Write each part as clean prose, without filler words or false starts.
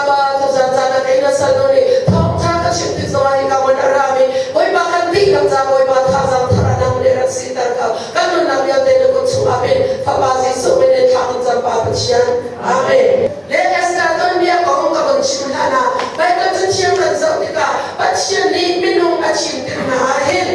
Pa tuzan caan ah kei na salnu nih thawngṭha ka chim ti zongah hika hmun a rami Bawipa kan dihlak ca Bawipa thazaang thar ah nang nih rak siter ko. Kan nunnak vialte na kut chungah pin Fapa Jesuh min in thla kan cam Pa Pathian. Amen. Le Esther tuanbia kong ka vun chim hlan ah Baibal Cathiang kan zoh tikah Pathian nih minung a chim tik hna ah hin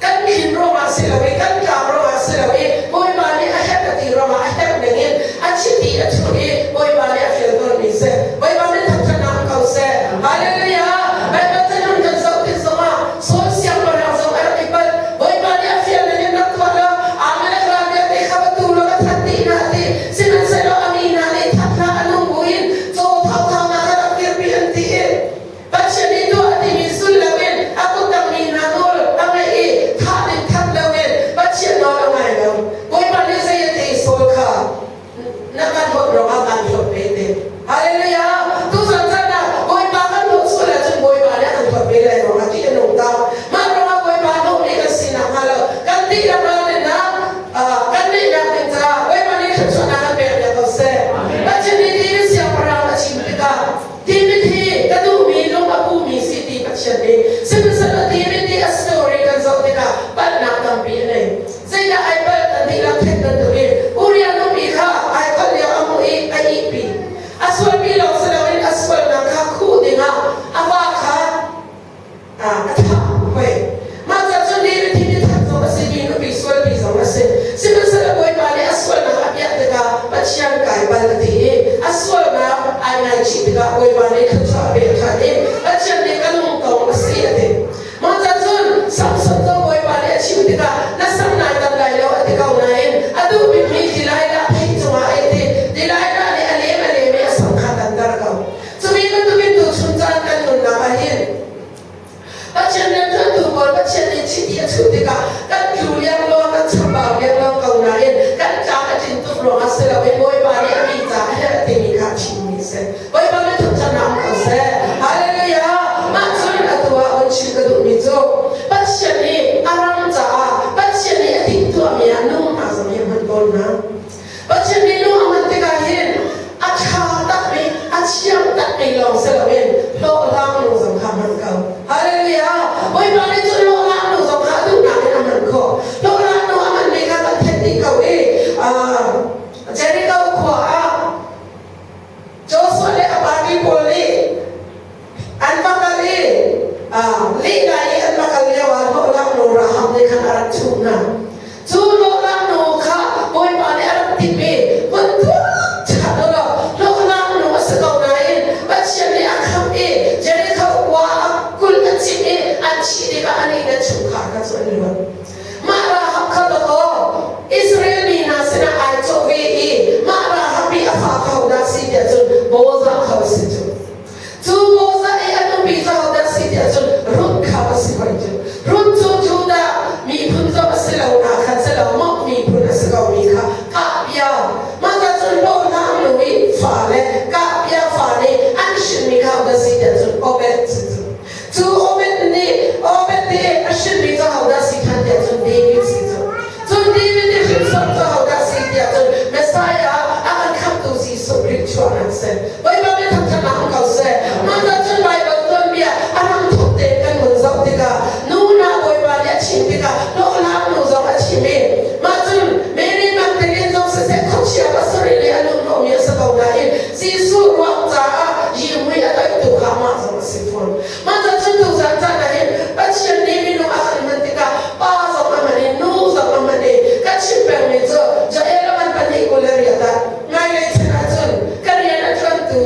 kan thin ruangah si lo i kan tlang ruangah si lo i Bawipa nih a herh a ti ruangah a herh ningin a chiti a thuh i Bawipa nih a fial tawnmi si. Bawipa nih thangṭhatnak ko seh. Hallelujah! Baibal canun kan zoh tik zongah Saul siangpahrang zong a rak i palh. Bawipa nih a fial ningin rak tuah law Amalek ral vialte kha va tu law va that dih hna a ti. Sihmanhsehlaw a mi hna nih that hlah a nung buin caw thauthau hna kha rak kirpi an ti i Pathian nih tuah a timi sullam in a kuttangmi hna nawl a ngaih i thah ding that loin Pathian nawl a ngai lo. Bawipa nih zei a ti Saul kha na kan hlawt ruangah kan hlawt ve te. Hallelujah! Tuzan caan ah Bawipa kan hlawt sual ahcun Bawipa nih a kan hlawt ve lai ruangah ṭih a nung ta. Mah ruangah Bawipa hlawtmi kan sinak hnga lo kan dihlak ralrinnak kan nihnak ding caah Bawipa nih thluachuahnak kan pek piak ko seh. Pathian nih David siangpahrang a chim tikah David hi ka duhmi lung a pumi si ti Pathian nih sihmanhsehlaw David nih a story kan zoh tikah palhnak tampi a nei. Zeidah ai palh kan dihlak theih bantukin Uriah nupi kha ai kholh lio a hmuh i a ihpi. A sualmi lawng si loin a sualnak kha khuh dingah a va kha a thah hoi. Mah ca cun David hi mithat zong a si mi nupi sualpi zong a si. Sihmanhsehlaw Bawipa nih a sualnak a piah tikah Pathian kai bal a ti i a sualnak ai ngaichih tikah Bawipa nih thluachuah a pek ṭhan i Pathian nih ka lungtong a si a ti. Mah ca cun Samson zong Bawipa nih a chim tikah na sam nai tam lai lo a ti ko nain a duh bikmi Delilah phei cungah a it i Delilah nih a lem a lem i a sam kha tanter ko. Cubi bantukin tuchun caan kan nunnak ah hin Pathian rianṭuantu pawl Pathian nih chiti a chuh tikah kan tlu liangluang, kan chambau liangluang ko nain kan tlak a tlin tuk ruangah si loin Bawipa nih a mi ca a herh timi kha a chimmi a si. Bawipa nih thangṭhatnak um ko seh. Hallelujah! Mah cun atu ah hun chim ka duhmi cu Pathian nih a ram caah Pathian nih a timhtuahmi ah nu hna zong hi a hman tawn hna. Pathian nih nu a hman tikah hin a ṭha takmi, a thiang takmi lawng si loin hlawhhlang nu zong kha hman ko. Hallelujah! Bawipa nih cun hlawhhlang nu zong kha a duhnak in a hman khawh. Hlawhhlang nu a hmanmi kha kan theih dih ko i Jericho khua ah Joshua le a party pawl nih an va kal i lihna i an va kal lio ah hlawhhlang nu Rahab nih khan a rak chuh hna. Cu hlawhhlang nu kha Bawipa nih a rak timh i hmun chat ulaw hlawhhlang nu a si ko nain Pathian nih a khamh i Jericho khua a kulh a cimh i an thih tikah anih le chungkhar kha cu an luat. Mah Rahab kha dawkaw Israel mi hna sinah ai cawh ve i mah Rahab i a fa kha hodah si tiah cun Boaz kha a si cu. Cu Moses i a nupi cu hodah si tiah cun Ruth kha a si hoi cu. Ruth cu Judah miphun zong a si lo na khan si lo Moab miphun a si komi kha kahpia. Mah ca cun hlawhhlang nu i fale kahpia fale an hrinmi kha hodah si tiah cun Obed si cu. Cu Obed nih Obed nih a hrinmi cu hodah si ṭhan tiah cun David si cu. Cun David i hrinsor cu hodah si tiah cun Messiah a kan khamhtu Jesuh Khrih chuahnak a si. Bawipa nih thangṭhatnak um ko seh. Mah ca cun Baibal tuanbia a hramthawk tein kan vun zoh tikah nu hna Bawipa nih a chim tikah hlawhhlang nu zong a chim i mah cun Mary Magdalene zong siseh khuachia pasarih le a lunglawmmi a si ko nain Jesuh ruang caah yimui a toihtu kha mah zong a si fawn. Mah ca cun tuzan caan ah hin Pathian nih minung a kan hman tikah pa zong a hman i nu zong a hman i ka chim pengmi cu Joel a man 28 ah hmailei chan ahcun ka rian a ṭuantu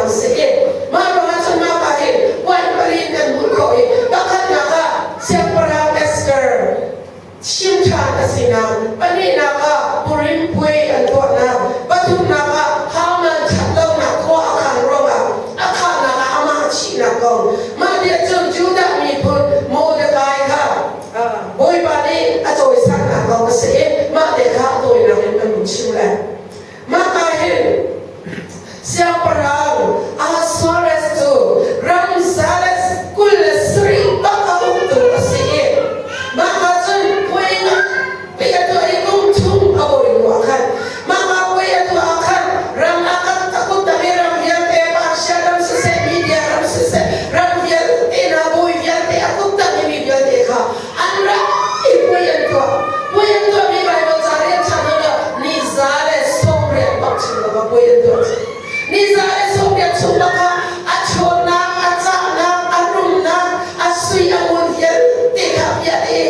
a si i mah ruangah cun mah pa hi puan pali in kan hmuh khawh i pakhatnak ah siangpahrang Esther chim ṭhan a sinak, pahnihnak ah Purim puai an tuahnak, pathumnak ah Haman ṭhatlonak khua a khan ruangah a khahnak ah amah a thihnak kong. Mah bia cu Judah miphun Mordecai kha Bawipa nih a cawisannak kong a si i mah te kha a tawinak in kan hun chim lai. Mah ka hin siangpahrang Ahasuerus cu ram Zales 27 bak a uktu a si i mah ka cun puai nganpi a tuah i kum thum a bawi hnu ah khan mah ka puai a tuah ah khan ram a kak a kut i ram vialte Persia ram siseh Media ram siseh ram vialte hna bawi vialte a kut tang i mi vialte kha an rak i puai an tuah. Puai an tuahmi Baibal ca rel ṭhan ah ni 180 bak chung bak ah puai an tuah. Ni 180 chung bak ah a ṭhawnnak, a cahnak, a rumnak, a sui a ngun vialte kha piah i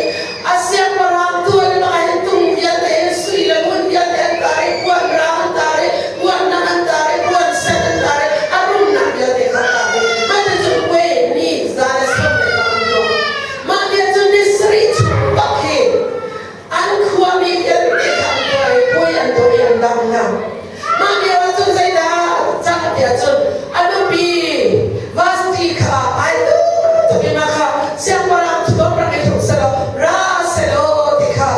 a siangpahrang tuan bak ah hin tung vialte hin sui le ngun vialte an tar i puan rang an tar i puan dang an tar i puan sen an tar i a rumnak vialte kha tar i mah cu puai ni 180 bak an tuah. Mah bia cu ni sarih chung bak hi an khuami vialte kha an tuah i puai an tuah i an dang hna. Mah lio ah cun zeidah cang tiah cun a nupi Vasti kha ai tuk i mah kha siangpahrang thuam rak i hruk selaw ra selaw ti kha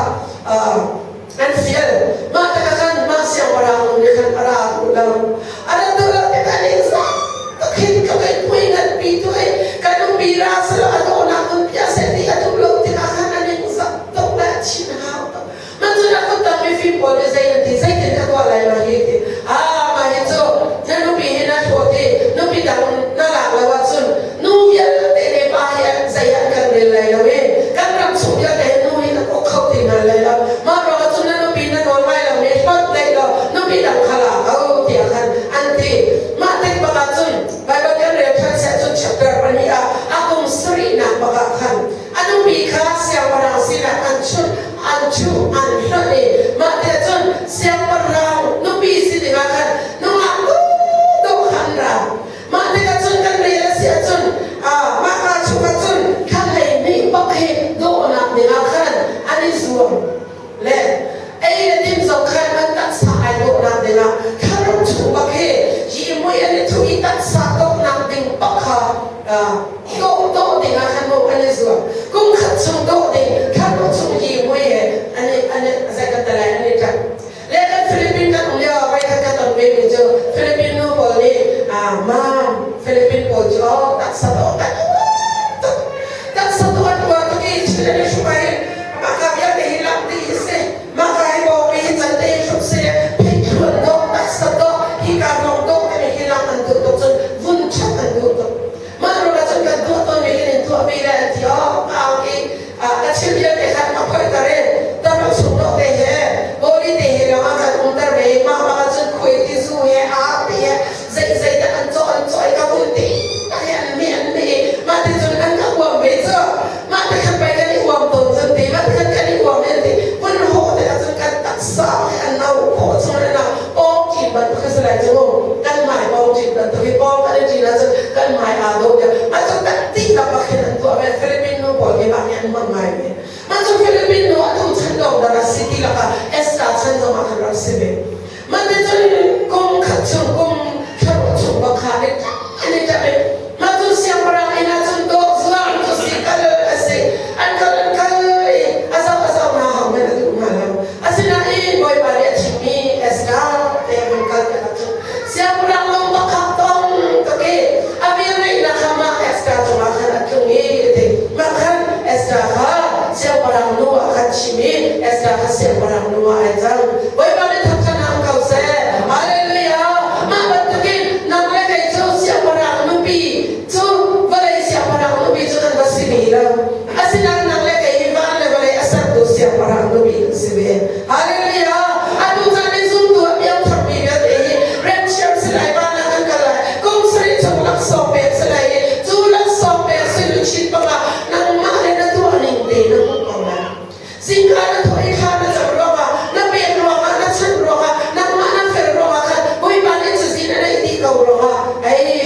an fial. Mah tikah khan mah siangpahrang nu nih khan a ra duh lo. A ra duh lo tikah ningzak tuk hin ka kai pui nganpi tu i ka nupi ra selaw a dawhnak hun pia seh ti a duh lo tikah khan a ningzak tuk le a thin a hau tuk. Mah cun a kuttang mifim pawl nih zei an ti zeitin ka tuah lai ma hi ti. Ah mah hi cu na nupi hi na hlawt i nupi dang na lak lo ahcun nu vialte le pa hi zei ah kan rel lai lo i kan ram chung vialte hi nu hi kan uk kho ti hna lai lo. Mah ruangah cun na nupi na nawl ngai lo mi hlawt daih law nupi dang kha la ko tiah khan an ti. Mah tik bak ah cun Baibal kan rel ṭhan siah cun chapter pahnih ah a kum sarihnak bak ah khan a nupi kha siangpahrang sinah an chunh an chuh an hlonh i mah te cun siangpahrang nupi si dingah khan nungak dawh kha an ra. Mah tikah cun kan rel a si ahcun mah kaa chungah cun thla 12 bak hi dawhnak dingah khan an i zuam le ei le din zong khan an taksa ai dawhnak dingah thlaruk chung bak hi hi mui an i thuh i taksa dawhnak ding bak kha dawh dawh dingah khan mu an i zuam. Kum khat chung dawh ding thlaruk chung hi mui he an i an i zei kan ti lai an i ṭap. Le kan Philippine kan um lio ah voikhat ka ton vemi cu Philippine nu pawl nih ma'am Philippine pawl cu oh taksa dawh kan tuk taksa dawh an uar tuk i thil an i hruk ahhin mah ka vialte hi lang dih hi si mah ka hi bawpi hi can te hi hruk si phithluan dawh taksa dawh hi ka hnawng dawh timi hi lang an duh tuk cun vun ṭhat an duh tuk mah ruangah cun kan tuah tawnmi hin in tuahmi le an ti oh ka ang i ka thil vialte khan ka phoihter i taruk chung dawh te he bawli te he lawng ah kan umter ve i mah bak ah cun khuai ti zu he ar ti he zei zei dah an cawh an cawh i ka vun ti tak hi an mi an mi i mah ti cun an ka uam ve cu mah ti khan pei kan i uam tawn cun ti mah ti khan kan i uam in ti vun hawh te ah cun kan taksa hi an no khawh chung in a pawng ṭin bantuk hi si lai cu kan hmai pawng ṭin bantuk hi pawng kan i ṭin ahcun kan hmai aa dawh deuh mah cu kan ti tak bak hin an tuah ve Philippine nu pawl hi mah hi an hmang ngai ve mah cu Philippine nu atu chan lawng dah rak si ti lakah Esther chan zong ah khan rak si ve mah ti cun kum khat chung kum thlaruk chung bak kha an i ṭap i mah cu siangpahrang inn ah cun dawh zuang cu si kal a si an kal an kal i a zoh a zoh hna ho hmanh a duh hna lo asinain Bawipa nih a chimmi Esther te vun kal te cun siangpahrang lung bak tong tuk i a velngeihnak kha mah Esther cungah khan a tlung i a ti mah khan Esther kha siangpahrang nu ah khan chim i Esther kha siangpahrang nu ah ai cang Bawipa nih thangṭhat hram ko seh Hallelujah mah bantukin nang le kei cu siangpahrang nupi cu vawlei siangpahrang nupi cu kan va si ve lo asinain nang le kei hi van le vawlei a sertu siangpahrang nupi kan si ve Hallelujah atu caan i zumtu a piangtharmi vialte hi remthiam si lai van ah kan kal lai kum sarih chung laksawng pek si lai i cu laksawng pek suiluchin bangah nangmah le na tuah ning te na hmuh ko lai Zingka na thawh i thla na cam ruangah, na pek ruangah, na chanh ruangah, nangmah na fel ruangah khan Bawipa nih cazin a neih dih ko ruangah, hei.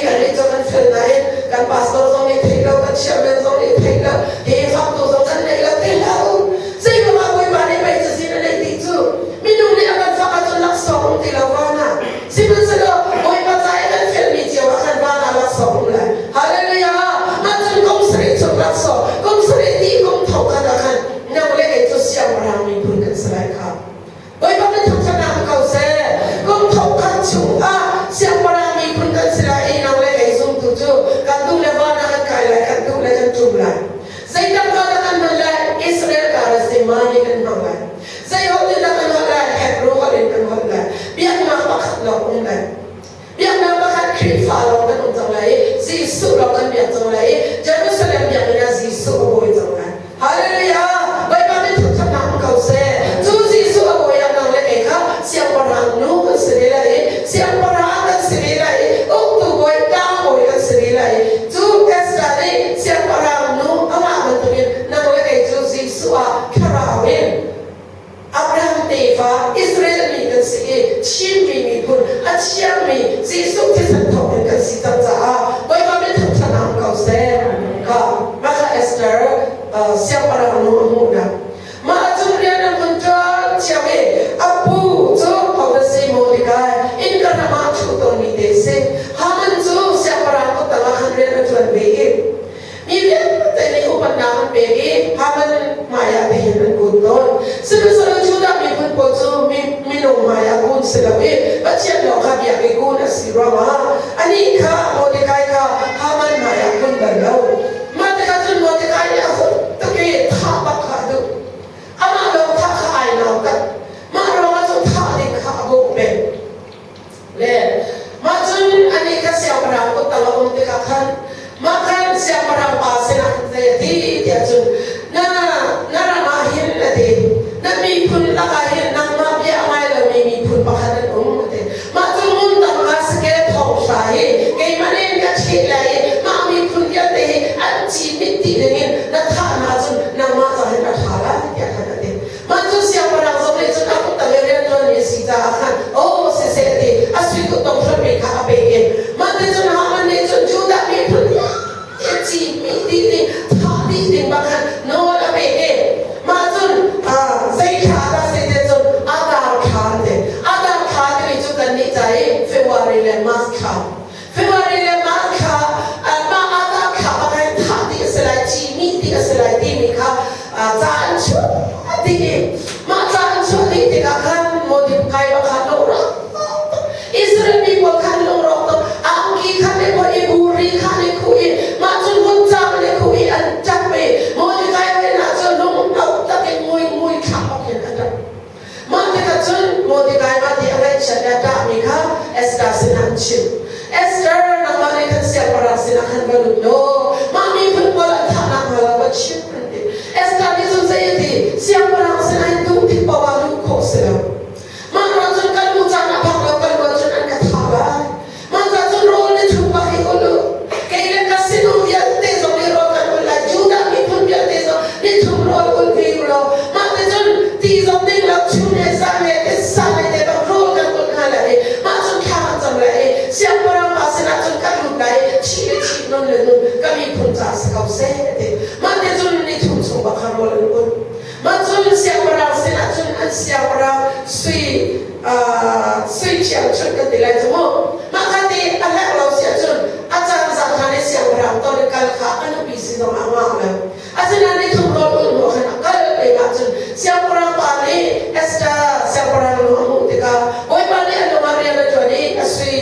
Jesuh thisen thawngin kan si cang caah Bawipa min thangṭhat ah ko seh. Ka mah Esther siangpahrang nu a hmuhnak. Mah cun rian an hun ṭuan cio i a pu cu Hodasi Mordecai inn ka ram ah ṭhu tawnmi te si. Haman cu siangpahrang kuttang ah khan rian a ṭuan ve i mi vialte nih upatnak an pek i Haman hmaiah te hin an kun tawn. Sihmanhsehlaw Judah miphun pawl cu minung hmaiah kun si lo i Pathian lawng kha biak i kun a si ruangah anih kha Mordecai kha Haman hmaiah kun bal lo. Mah tikah cun Mordecai nih a hun tuk i thah bak kha a duh. Amah lawng thah kha ai nautat. Mah ruangah cun thah ding kha a bawh peng. Le mah cun anih kha siangpahrang kuttang a um tikah khan mah khan siangpahrang pa sinah khan zei a ti tiah cun na na ram ah hin a ti na miphun lakah hin nangmah bia a ngai lomi miphun pakhat an um a ti. Mah cu ngun tam ah sakel thong hra hi keimah nih ka ṭheh lai i mah miphun vialte hi an ci mit dih dingin na thah hna cun nangmah ca hin a ṭha lai tiah khan a ti. Mah cu siangpahrang zong nih cun a kuttang i rianṭuanmi a si caah khan aw siseh ti a sui kuttong hrammi kha a pek i mah ti cun Haman nih cun Judah miphun vialte ci mih dih ding thah dih ding bak khan nawl a pek i mah cun zei thla dah si ti cun Adar thla an ti. Adar thla timi cu kannih ca i February le March thla. February le March thla mah Adar thla bak hin thah dih a si lai, ci mih dih a si lai timi kha ca an chuah dih i mah ca an chuah dih tikah khan Mordecai bak kha lungrawk Israel mi pawl khan lungrawk tuk angki kha ne khuah i buri kha ne khuh i mah cun vuncaang ne khuh i an ṭap i Mordecai rian ah cun lungno takin mui mui thlah bak in a ṭap. Mah tikah cun Mordecai mah ti a ngaihchiat le a ṭahmi kha Esther sinah an chimh. Esther, nangmah nih khan siangpahrang sinah khan va lut law mah miphun pawl an thahnak hnga lo va chim an ti. Esther nih cun zei a ti? Siangpahrang sinah hin duh tik paoh ah luh khawh si lo. Mah ruang cun kan lu caan a phak lo kan ruah cun an ka thah lai. Mah ca cun rawl na chum bak hi ul u. Kei le ka sinum vialte zong nih rawl kan ul lai. Judah miphun vialte zong ni thum rawl ul ve u law. Mah ti cun ti zong ding lo chun he zan he te san he te bang rawl kan ul hna lai i mah cun thla kan cam lai i siangpahrang pa sinah cun kan lut lai i thih le thih nun le nun ka miphun caah si ko seh a ti. Mah ti cun ni thum chung bak kha rawl an ul. Mah cun siangpahrang sinah cun an siangpahrang sui sui ṭhiangṭhunh kan ti lai cu mu. Mah kha ti a herh lo si ahcun a caan zat hlan i siangpahrang ton i kal kha a nupi sin zong ah a ngah lo. Asinain ni thum rawl ul hnu khan a kal peng ahcun siangpahrang pa nih Esther siangpahrang nu a hmuh tikah Bawipa nih a lung ah rian a ṭuan i a sui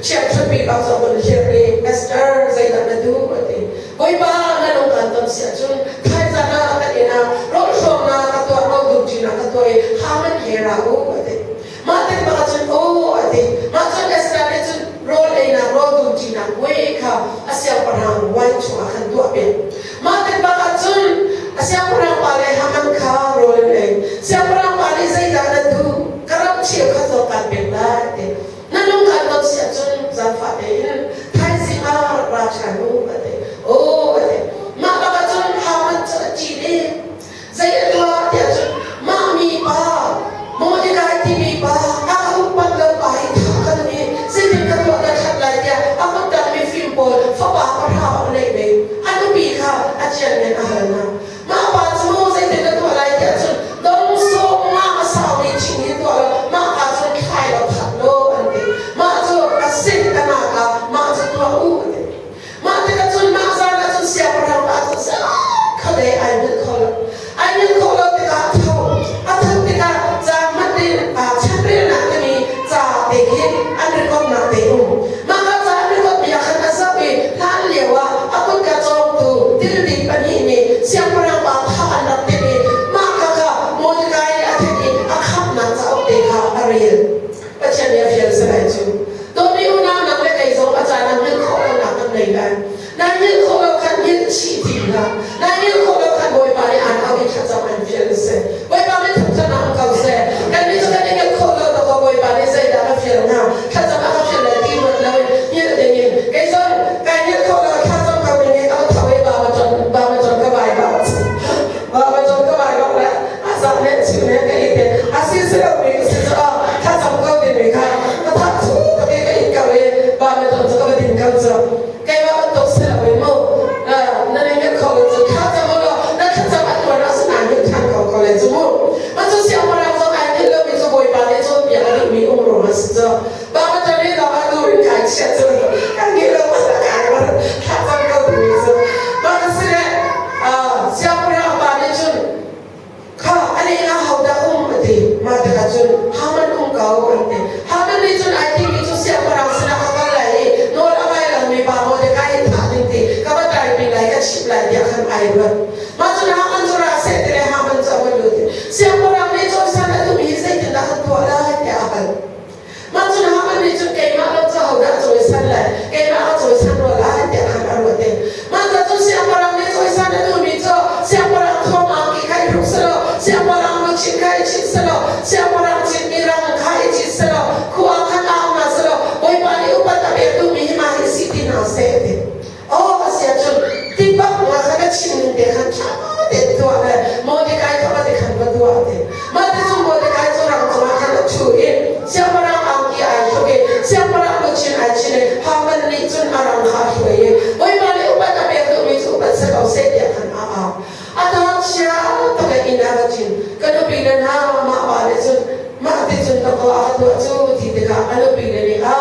ṭhiangṭhunhmi bak cu a vun hlirh i Esther zeidah na duh a ti. Bawipa na lung kaan ton si ahcun thaizan ah kan inn ah rawlhrawmnak ka tuah rawldumṭinak ka tuah i Haman he ra u a ti. Mah tik bak ahcun aw a ti. Mah cun Esther nih cun rawl einak rawldumṭinak puai kha a siangpahrang wine chungah khan tuah piak. Mah tik bak ahcun a siangpahrang pa le Haman kha rawl an ei. Siangpahrang pa nih zeidah na duh? Ka ram cheukhat zong kaan pek lai a ti. Na lung kaan ton si ahcun zaangfah tein thaizing ah rak ra ṭhan u a ti. Aw a ti. Mah bak ahcun Haman cu a ṭin i zei a tuah tiah cun mah mi pa Mordecai timi pa a ka upat lo pa hi thah ka duh i zeitin ka tuah ka ṭhat lai tiah a kuttang mifim pawl fapa pahra a neih ve. A nupi kha a chian a hal hna. Mah pa cu maw zeitin na tuah lai tiah cun dong sawm nga a saumi thing hi tuah law mah ka cun thlai law that law an ti. Mah cu a sin a nak ah mah cu tuah u an ti. Mah tikah cun mah zan ah cun siangpahrang pa cu khade ai hngilh kho lo. Ai hngilh khawh lo tikah a tho. A tho tikah ca hmanh in chanrelnak timi ca te khi an record-nak te um. Mah kha ca an record mi ah khan a zoh i hlan lio ah a kutka cawngtu tildit pahnih nih siangpahrang pa thah an rak timh i mah kha kha Mordecai nih a theih i a khamhnak cauk te kha a rel. Pathian nih a fial salai cu. Dawtmi unau nang le kei zong a caan ah hngilh khawh lonak kan nei lai. Nai hngilh khawh lo khan hngilh chih ti hlah. Nai hngilh khawh lo khan Bawipa nih aan auh i thlacam an fial a si. Bawipa nih thangṭhat ah um ko seh. Kannih cu kan i hngilh khawh lo tuk Bawipa nih zeidah ka fial hnga? Thlacam a ka fial lai ti ruat loin hngilh dingin kei zong kai hngilh khawh lo thlacam ko ding i ka tho i ba ma con ba ma con ka vai bak ba ma con ka vai bak le a zang le chim he ka ite a si si lo mi si cu thlacam ko ding mi kha ka tha thu ka ke ka it ko i. cun Haman um ko an ti. Haman nih cun ai timmi cu siangpahrang sinah ka kal lai i nawl a ngai lomi pa Mordecai hi thah ding ti ka va tlaipi lai ka chimh lai tiah khan ai ruat. Mah cun Haman cu ra seh ti le Haman cu a va lut i siangpahrang nih cawisan a duhmi hi zeitindah kan tuah lai tiah a hal. Mah cun Haman nih cun keimah lo cu ahodah cawisan lai keimah ka cawisan rua lai tiah khan a ruat i mah ca cun siangpahrang nih cawisan a duhmi cu siangpahrang thawng angki kha i hruk selaw siangpahrang luchin kha i chinh selaw siangpahrang citmi rang kha i cit selaw khua khan au hna selaw Bawipa nih upat a pek duhmi hi mah hi si ti hna seh a ti. Aw a si ahcun tibak nga kha na chim ning te khan ṭha tein tuah le Mordecai kha va ti khan va tuah ti. Mah ti cu Mordecai cu rang cungah khan a ṭhu i siangpahrang angki ai hruk i siangpahrang luchin ai chin i Haman nih cun a rang kha a hruai i Bawipa nih upat a pek duhmi cu upat si ko seh tiah khan a au. A tang chia tak in inn ah va ṭin. Ka nupi le hna mah pa nih cun mah ti cun ka kaw a ka tuah cu ti tikah a nupi le nih a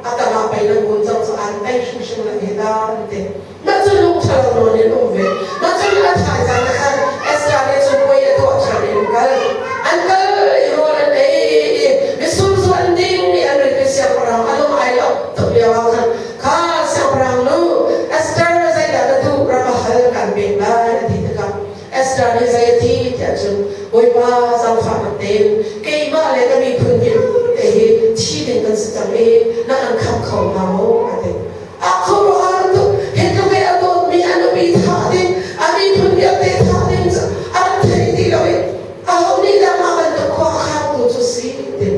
a tangah pei nan kun cang cu an tei hrimhrim lai hi ta an ti. Mah cu lung ṭhalo nawn in um ve. Mah cun a thaizang ah khan Esther nih cun puai a tuah ṭhan i an kal. An kal i rawl an ei i mitsur zu an ding i an rit i siangpahrang a lung ai lawmh tuk lio ah khan kha siangpahrang nu Esther zeidah na duh rak ka hal kan pek lai a ti tikah Esther nih zei a ti tiah cun Bawipa zaangfahnak tein keimah le ka miphun vialte hi thi ding kan si cang i na kan khamh kho hnga maw a ti. A khuaruahhar tuk hi tluk i a dawtmi a nupi thah ding a miphun vialte thah ding cu a rak thei ti lo i aho nih dah mah bantuk khua a khangtu cu si ti.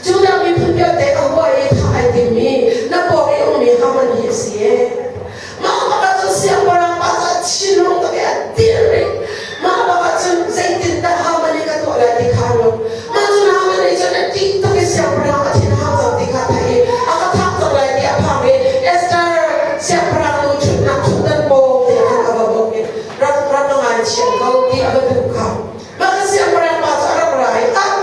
Judah miphun vialte a hua i thah ai timmi na pawng i ummi Haman hi a si ee. Mah bak ahcun siangpahrang pa cu a thinlung tak i a dir i mah bak ahcun zeitindah Haman hi ka tuah lai ti kha a ruat. Mah cun Haman nih cun a ṭih tuk i siangpahrang a thin hang cang ti kha a theih i a ka thah cang lai ti a phang i Esther siangpahrang nu ṭhutnak ṭhutdan pawng te khan a va bawk i rak rak a ngaithiam ko ti a va duh kha. Mah ka siangpahrang pa cu a rak ra i ah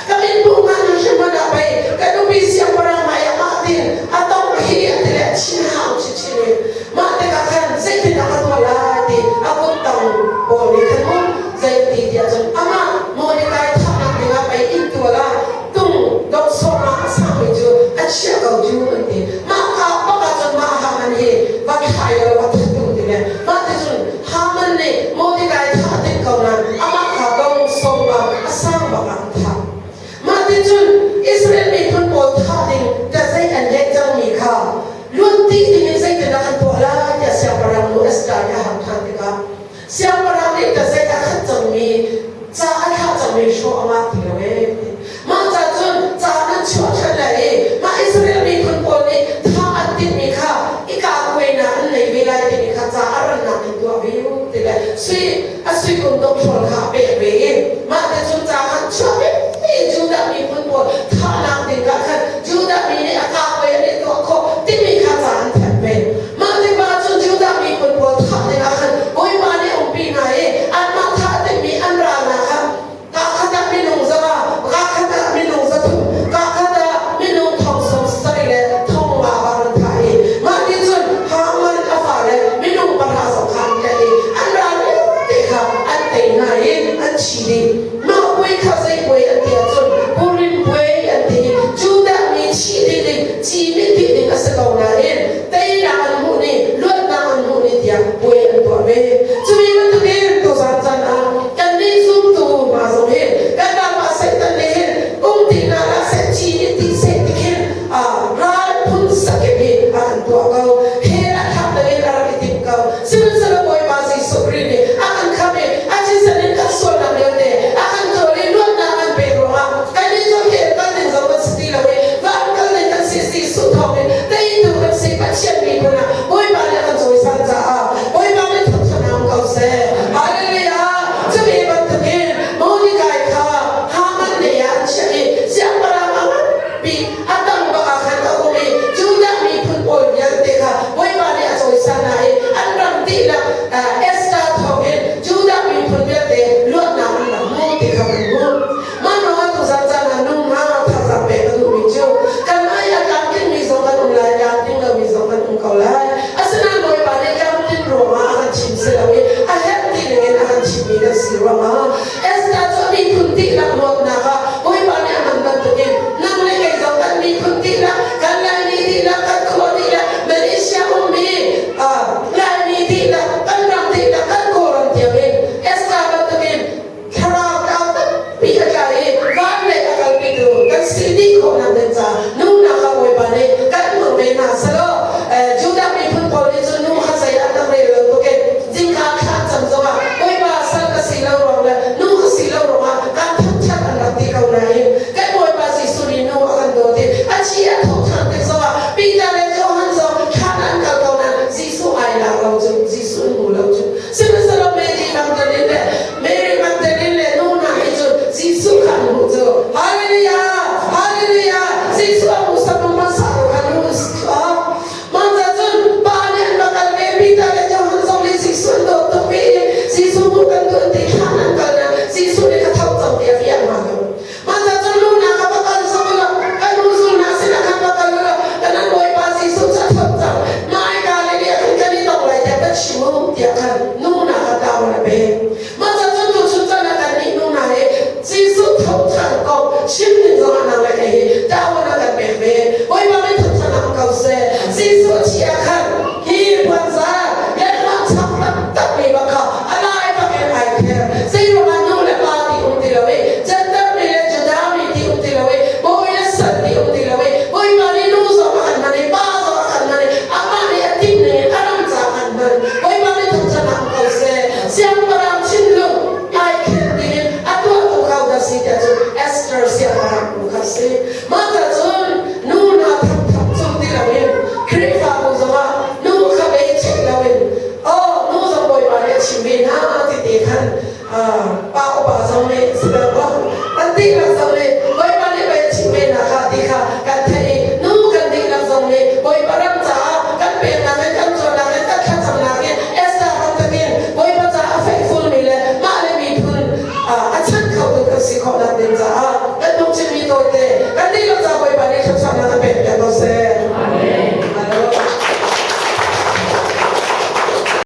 ka min bu hmanh hrim hmanh ah pei ka nupi siangpahrang hmai ah mah tin a tong hi a ti le a thin hang chinchin i mah tikah khan zeitindah ka tuah lai ti a kuttang pawl nih khan um zei ti tiah cun amah Mordecai thahnak dingah pei inntual ah tung dong sawhnak a sangmi cu a chiah ko cu an ti. Mah ka bak ah cun mah Haman hi va thlai lo va that u ti le mah ti cun Haman nih Mordecai thah a timh ko nain amah kha dong sawm ah a sang bak ah an thah. Mah ti cun Israel miphun pawl thah ding ṭazei an leh cangmi kha luat dih dingin zeitindah kan tuah lai tiah siangpahrang nu Esther nih a hal ṭhan tikah siangpahrang.